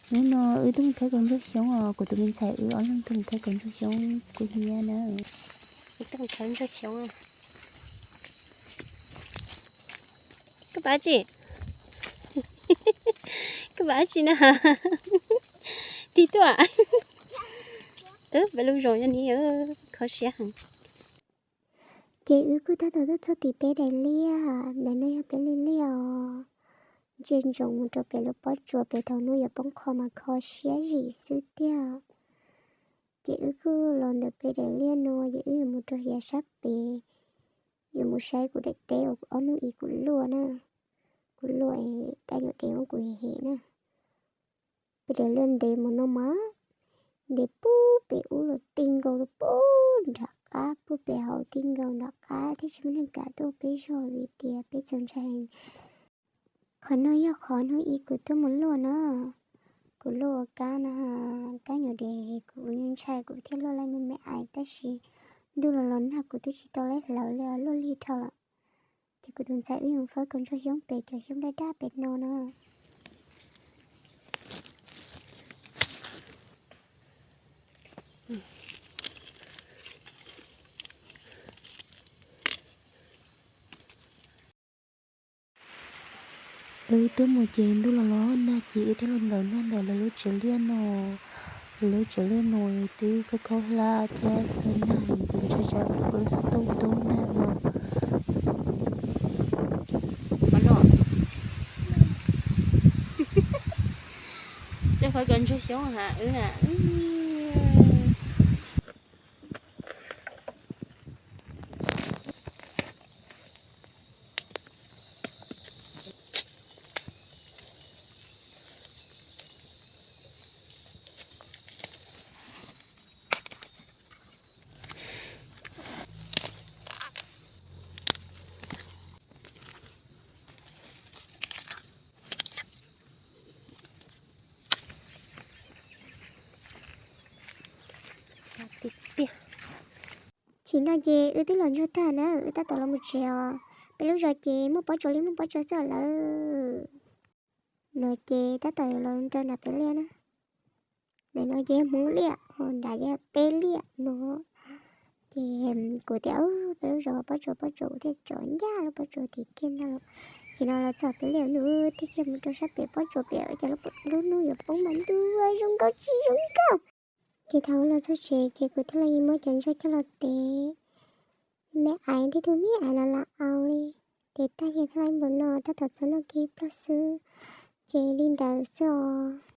Hnub no wb tuaj mus khawb kaus ntsuag xyoob os, kuv tus me ntxhais wb ob leeg tuaj mus khawb kaus ntsuag xyoob kuv hnyiab na. Wb tuaj mus khawb ntsuag xyoob. Koj pab tsi? Koj pab tsi na? Tig tuaj. Peb lub zos nyob ni, kho siab heev. Ces wb kuj tab tom tuaj txog tim peb daim liaj, ntawm no yog peb li liaj os. Ntsia ntsoov mus rau pem lub pob tsuas pem thaum hnub yuav poob qho mas kho siab zim xwb tiag. Ces wb kuj los ntawm peb daim liaj no ces wb yuav mus rau yav sab pem, yuav mus saib kuv daim teb uas ob hnub ib kuv luaj na. Kuv luaj, kab nyuam dev muab kuv hem hem na. Peb daim liaj ntev mus no mas, ntev puag pem ub los ti nkaus rau puag nram qab, puag pem hauv ti nkaus nram qab thiab tsis muaj neeg kam tuaj peb zos vim tias peb txaus ntshai. Qhov no yog qhov hnub ib kuv tuaj mus luaj na. Kuv luaj ua kab na, kab nyuam dev kuv ntshai kuv thiaj luaj laij me me ais tab sis ntuj los los nag kuv twb tsis tau laij hlawv li os, luaj lig dhau lawm. Ces kuv tus ntxhais wb yuav faib kaus ntsuag xyoob pem cov xyoob daj daj pem no na. Wb tuaj mus ces ntuj los los nag ces wb thiaj los nkaum nag ntawm lawv lub tsev liaj no. Lawv lub tsev liaj no twb khaub khaub hlab thiab xav nag, kuv ntshai tsam kuv lub xov tooj tub nag no. Coj faib kaus ntsuag xyoob ha wb na. Tiag tiag. Chim no ces wb twb los ntsuag tag na, wb tab tom los mus tsev os. Peb lub zos ces muaj pob tsuas li muaj pob tsuas xwb lawm. No ces tab tom los rau nram peb liaj na. Ntawm no ces Hmoob liaj, ho nrad ces peb liaj no. Ces kuv tias peb lub zos pob tsuas pob tsuas kuv thiaj tsom ncaj lub pob tsuas tim kiag ntag los. Ces no los txog peb liaj no thiaj kiag mus rau sab pem pob tsuas pem cas lub hnub yuav poob mas ntuj, zoo nkauj tsis zoo nkauj. Ces thaum wb los txog tsev ces kuv thiaj li muab cov ntsuag coj los tev. Me aiv thiab tus me aiv los lam au li. Tev tag ces thiaj li npaum no tab tom txog noj kiag plaub xwb. Ces li ntawd xwb os.